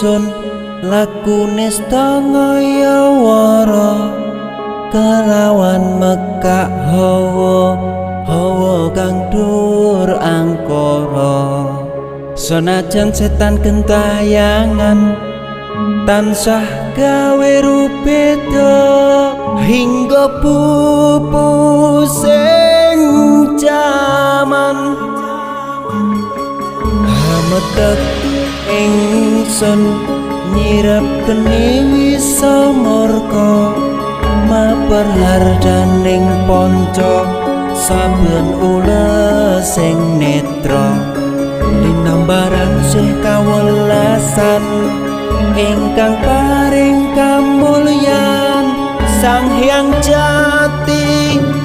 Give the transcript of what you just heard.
ingsun laku nista ngayawara kelawan mekak hawa hawa kang dur angkara. Senajan setan gentayangan tansah gawe rubeda hingga pupus ing jaman. Hametek ingsun nyirep geni wisa murka maper hardaning ponco saben ules sing netra linambaran sih kawelasan ingkang paring kamulyan Sang Hyang Jati.